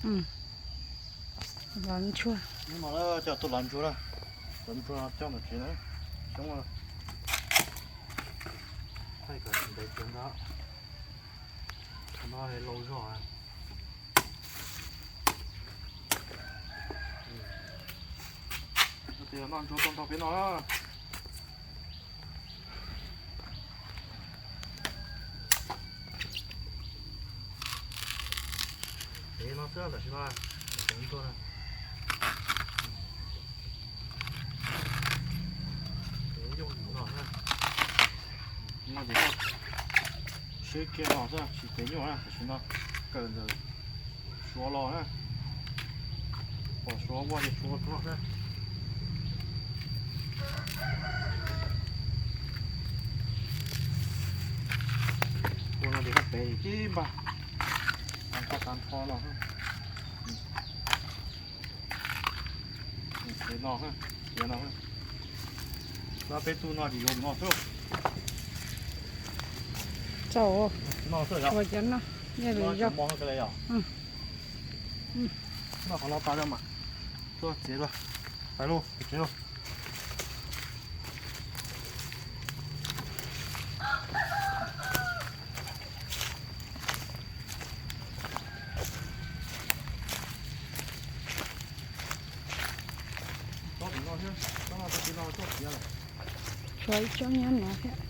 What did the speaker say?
Los ntsuag. Hnub no coj tuaj lov ntsuag na, lov ntsuag no coj mus tsev na, xyoob na. Thaij kom ntev tsev ntag, qhov no lauj zog. Tes noj ntsuag tau ntau peb no. Peb no xwb tam sim no, ntsuag na. Peb yooj yim no na. No ces sib kiag no xwb, tsis peb nyuaj na, tam sim no kawm ntawm Suav los na. Pom Suav ua ces Suav tso na. Ua no ces koj pem tib npag, tas nrho tas nrho no. Pem no, pem no. No peb tug no ces yuav no xwb. Tau, no xwb yog. Ua cov no, no cov mos ka le yog. No qhov no tas mas tuaj txiav dua, pais lug tsev lug. Tshuav ib tsob nyob no thiab.